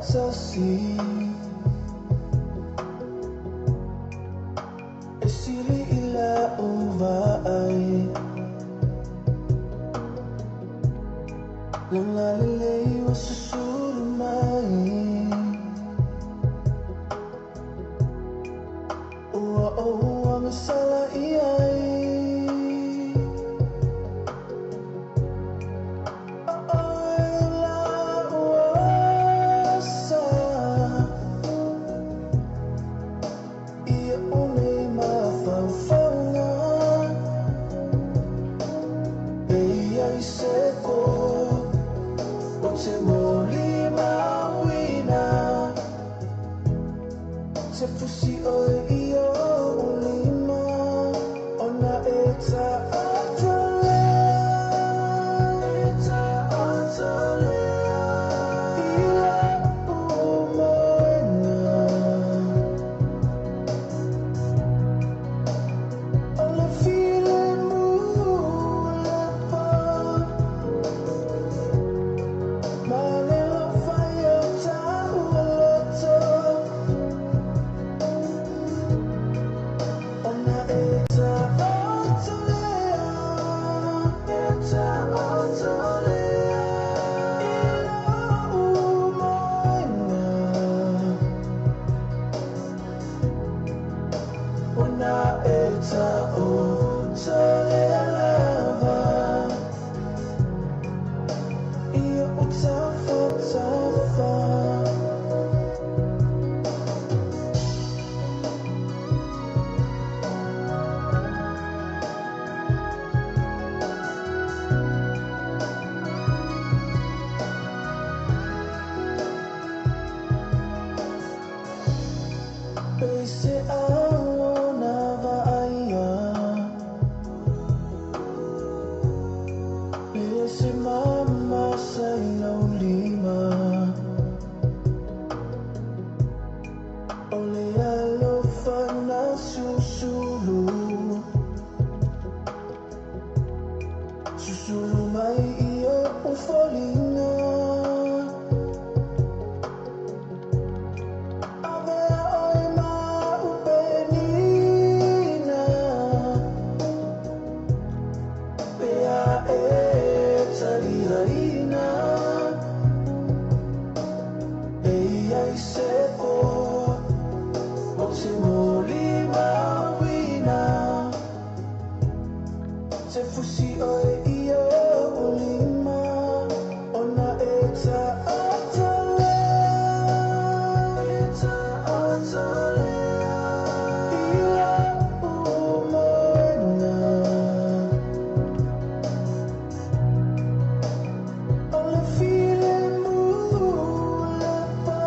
Tasi e sili ila uvaai Langa lelei wa susulu mai Ua o anga sala iai Se fusi oe i o lima Ona e ta atolea E ta atolea Ila umoena O le file mulepa Ma le lofai o taualoto Se aona vaia Le se mama sa lau lima O le alofa na susulu Susulu mai i o ufolina Se fusi oe i o lima Ona e ta atolea E ta atolea Ila umoena O le file mulepa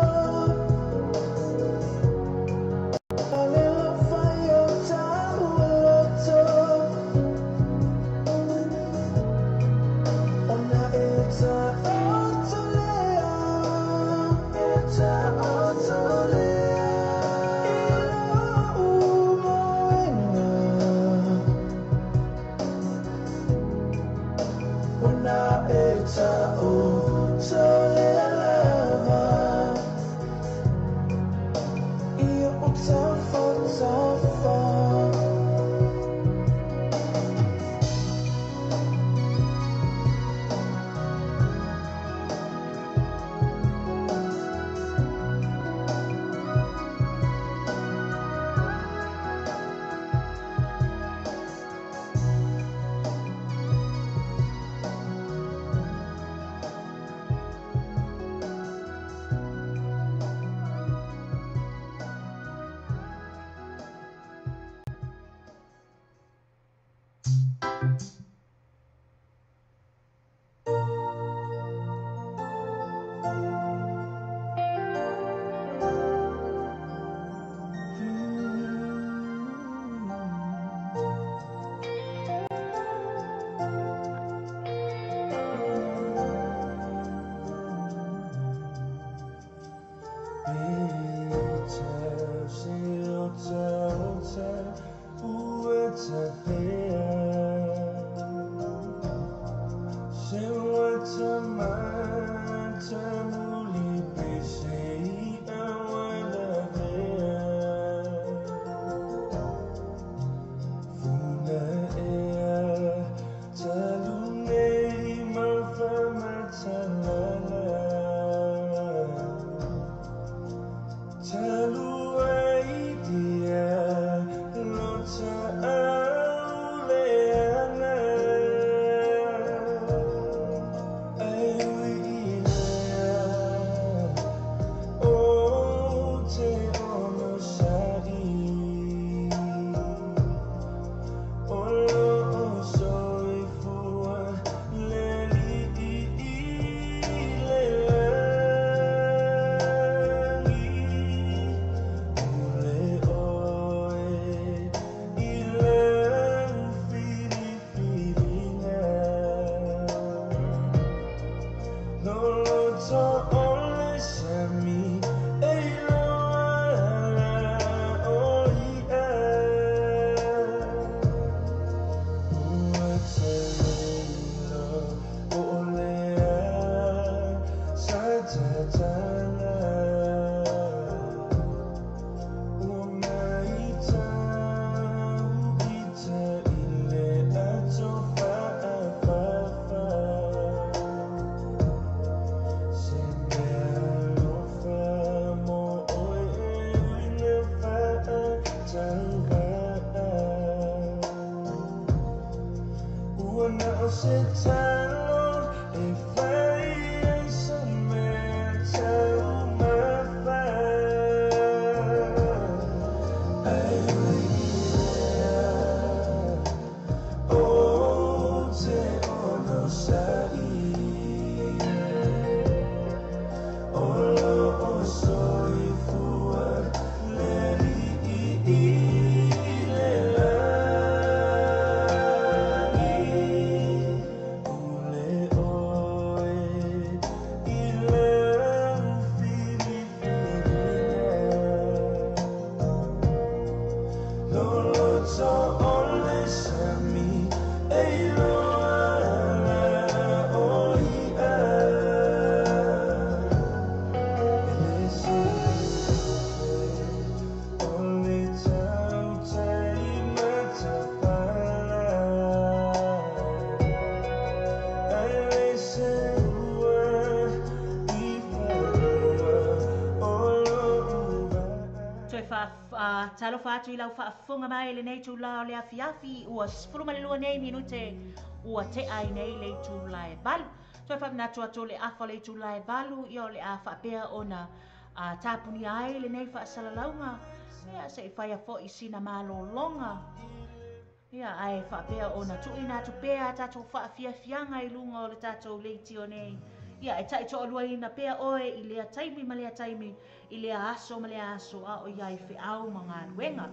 Ale lofai o taualoto Se Talofa atu i lau faafofoga mai lenei itulā o le afiafi ua 12 nei minute ua tea ai nei le itulā e 8. Toe faamanatu atu o le afa o le itulā e 8 ia o le a faapea ona tapunia ai lenei faasalalauga ia seʻi faia foʻi sina malōlōga ia ae faapea ona tuuina atu pea a tatou faafiafiaga i luga o le tatou leitio nei. Ia e taitoaluaina pea oe i lea taimi ma lea taimi i lea aso ma lea aso a o iai feau ma galuega.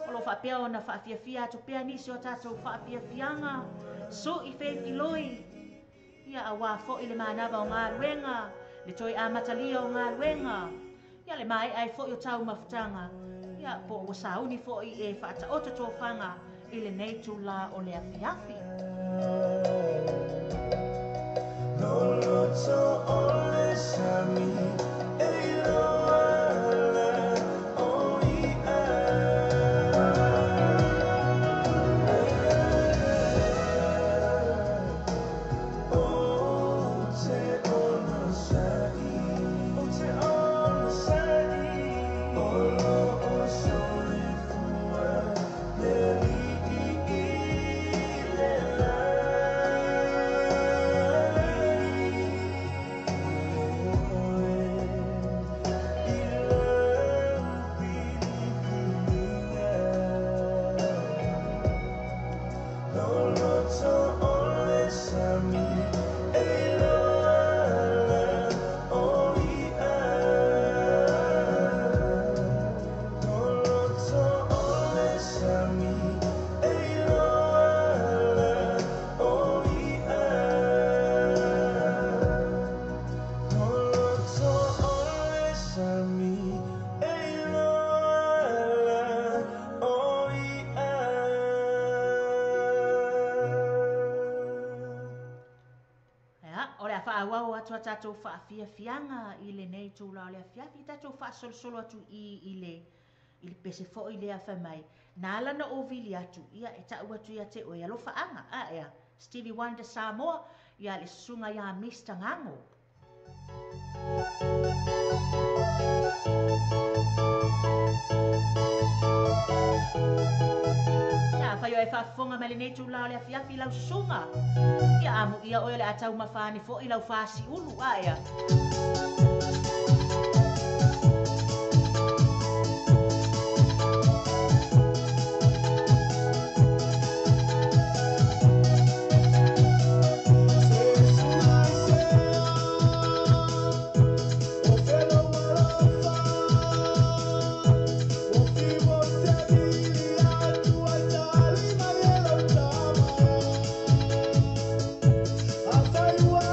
O loo faapea ona faafiafia atu pea nisi o tatou faafiafiaga suʻi feifiloi ia auā foʻi le manava o galuega le toe amatalia o galuega ia le maeʻa ai foʻi o taumafataga ia po ua sauni foʻi e faataoto tofaga i lenei itulā o le afiafi. Faaauau atu a tatou faafiafiaga i lenei itulā o le afiafi tatou faasolosolo atu i le pese foʻi lea fai mai na ala na ou vili atu ia e taʻu atu ia te oe alofaaga aea Stevie Wonder Samoa ia le susuga iā Mr Gago. Ia afai o e faafofoga mai lenei itulā o le afiafi lau susuga ia amuia oe o le a taumafa ane foʻi lau fasiulu aea. Afai ua e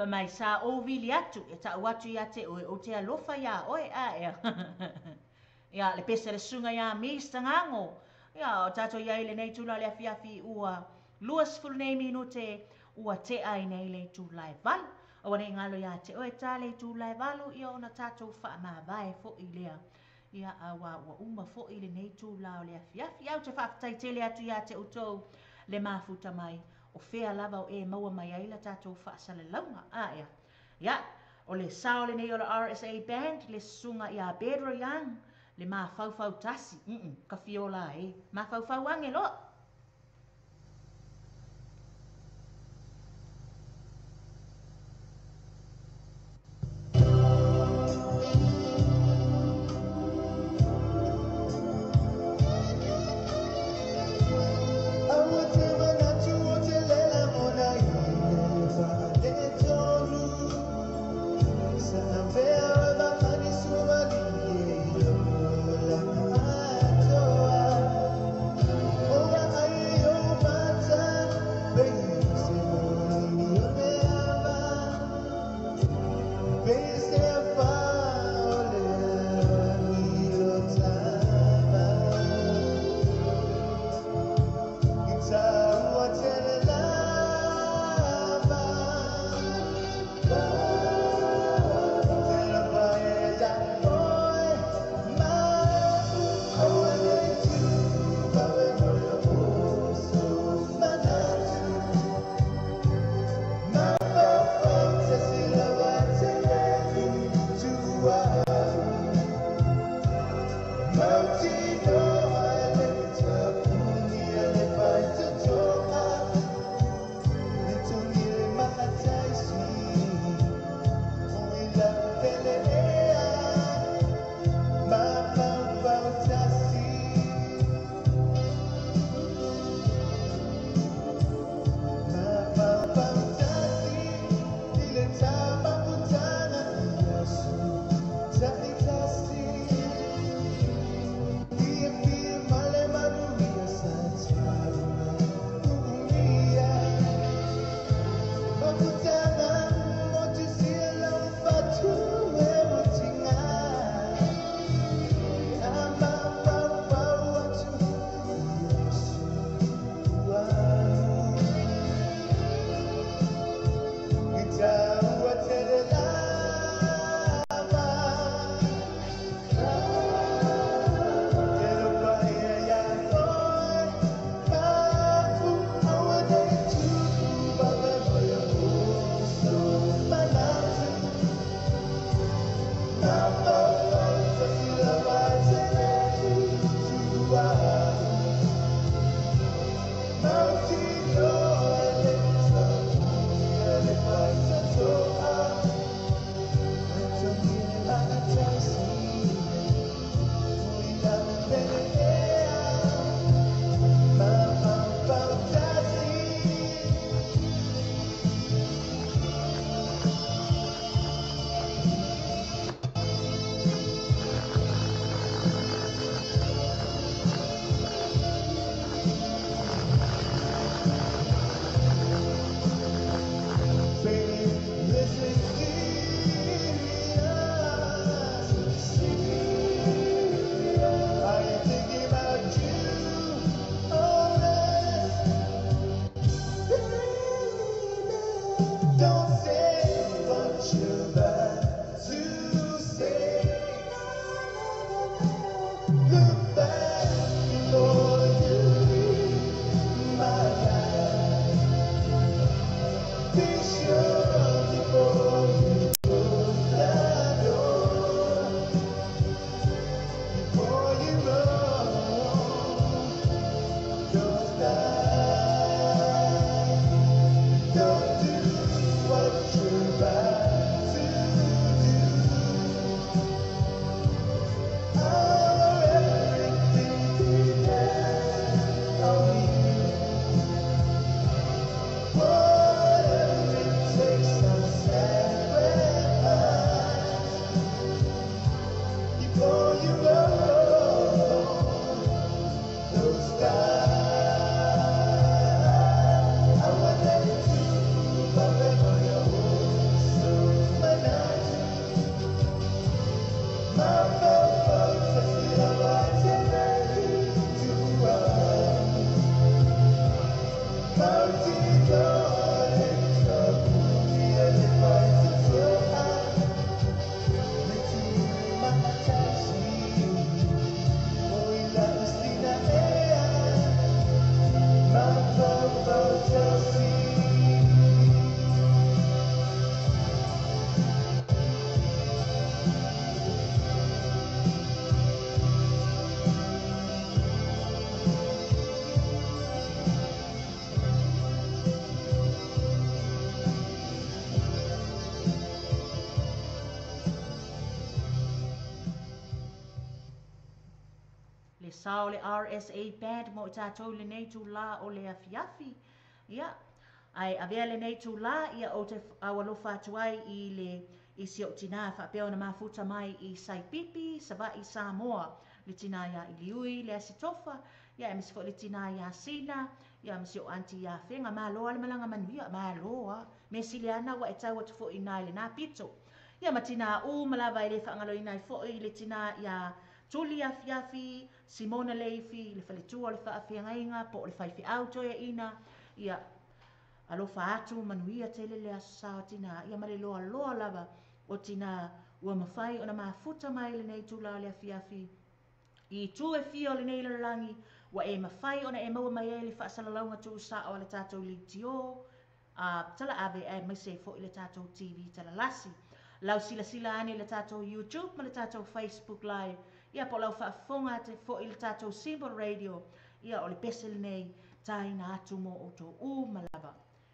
Mai sa ou vili atu e ta'u atu ia te oe ou te alofa iā oe ae. Ia le pese le susuga iā Mr Gago. Ia o tatou i ai lenei itula o le afiafi ua 20 nei minute ua tea ai nei le itula e 8. Aua ne i galo iā te oe ta le itula e 8 ia ona tatou faamavae fo'i lea. Ia auā ua uma fo'i lenei itula o le afiafi. Ia ou te faafetai tele atu iā te outou le mafuta mai o fea lava o e maua mai ai la tatou faasalalauga. A ea. Ia, o le sao lenei o le RSA Band, le susuga ia Pedro Young, le mafaufau tasi, mm, ka fiola e. Mafaufau age loa. Sao le RSA Band mo i tātou lenei tūlā o le afiafi. Ia, ai avea lenei tūlā, ia o te awalofa atu ai i le i si o tina whaapea ona mafuta mai i Saipipi, Savai Samoa, le tina ia Iliui, le Asitofa, ia e misi fo le tina ia Sina, ia misi o anti ia Whenga, maloa le malanga manuia, maloa, me sile ana wa e tau atu fo i nai le nā pito. Ia ma tina u malava i le whaangalo i nai fo i le tina ia Tuli Afiafi, Simona Leifi, le faletua le whaawhiangainga, po o le whaiwhi au ia ina, ia alofa atu manuia tele le aso tina, ia male loa loa lava o tina ua mawhai ona mafuta mai lenei tūla o le afiafi. I tū e fia o lenei lalagi, ua e mawhai ona e maua mai e le whaasalalauga tuu sa o le tātou leitio, tala ave e mai se fo i le tātou TV talalasi. Lau sila sila ane le tātou YouTube ma le tātou Facebook Live. Ia po lau whaafonga te fo i le tātou Simple Radio. Ia o le pese lenei tāina atu mo o tō u malava.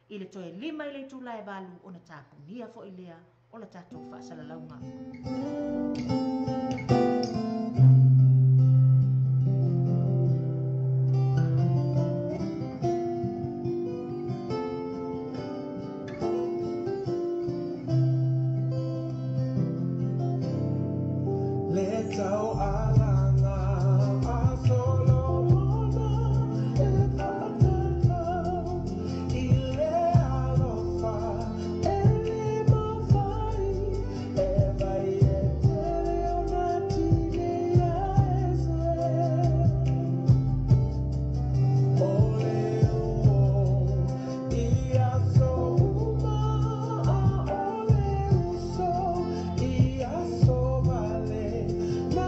I le toe 5 i le itula e 8 ona tāpunia fo i lea o le tātou whaasalalauga. Na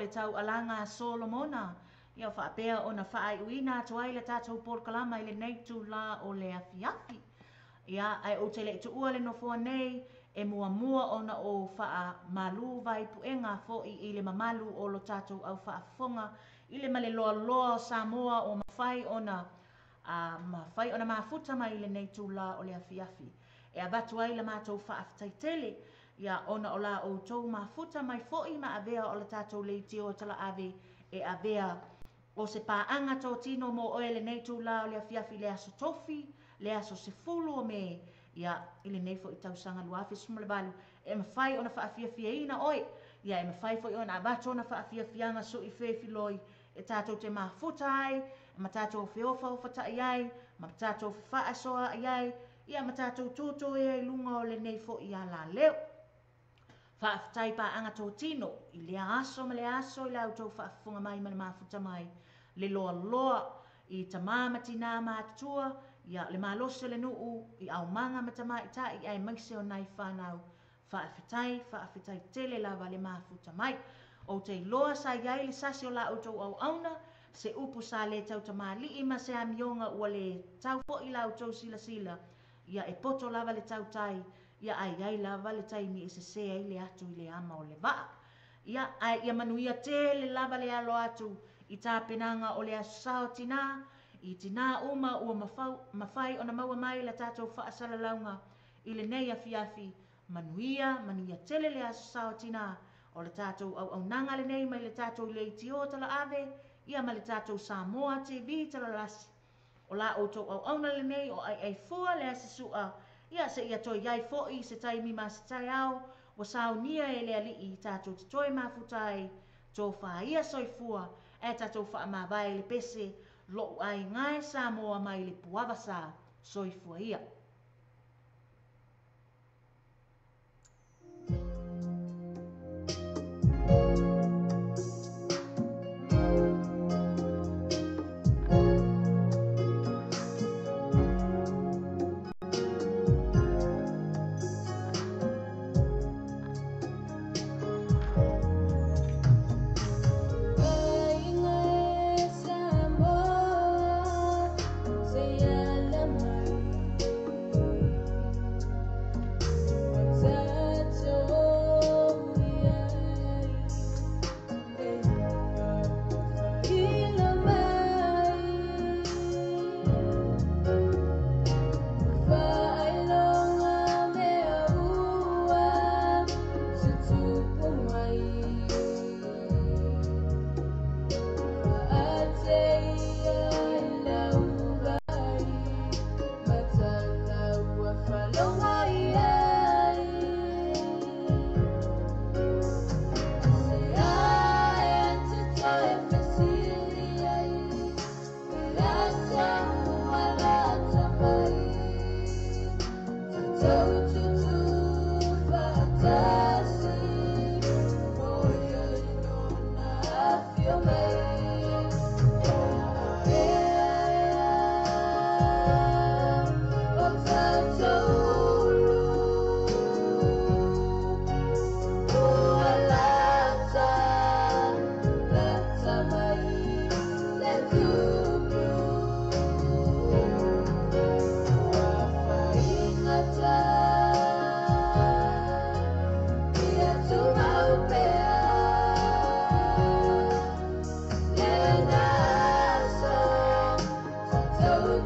o le taualaga a Solomona, ia faapea ona faaiuina atu ai le tatou polokalama i lenei itulā o le afiafi. Ia, ae ou te le i tuua le nofoa nei, e muamua ona ou faamalu vaipuega foi i le mamalu o lo tatou au faafofoga i le male loaloa o Samoa ua mafai ona a mafai ona mafuta mai i lenei itulā o le afiafi. E avatu ai la matou faafetai tele, ia ona o la outou mafuta mai foi ma avea o le tatou leitio talaave e avea o se paaga totino mo oe lenei itulā o le afiafi le aso Tofi, le aso 10 o Me, ia i lenei foi tausaga 2018, e mafai ona faafiafiaina oe, ia e mafai foi ona avatu ona faafiafiaga sui fefiloi e tatou te mafuta ai, ma tatou feofaofatai ai, ma tatou fefaasoaai ai, ia ma tatou tutu ai luga o lenei foi alaleo. Faafetai paaga totino i lea aso ma le aso i la outou faafofoga mai ma le mafuta mai, le loaloa i tamā ma tinā matutua, ia le malosi o le nuu, i aumaga ma tamaitai aemaise o nai fanau. Faafetai, faafetai tele lava le mafuta mai. Ou te iloa sa i ai le sasi o la outou auauna, se upu sa le tautamalii ma se amioga ua le tau foi la outou silasila, ia e poto lava le tautai, ia ai ai lava le taimi e sese ai le atu i le ama o le vaa. Ia, ae ia manuia tele lava le alo atu i tapenaga o le aso sao tinā, i tinā uma ua mafai ona maua mai la tatou faasalalauga i lenei afiafi. Manuia, manuia tele le aso sao tinā o le tatou auaunaga lenei mai le tatou leitio talaave, ia ma le tatou Samoa TV talalasi. O la outou auauna lenei o Aiaifua le asi sua, ia se ia toi ai foi se taimi ma se taeao, ua saunia e le alii tatou te toe mafuta ai, tofa ia soifua, ae tatou faamavae le pese, lou aiga e Samoa mai le puava sa, soifua ia.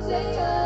Yeah.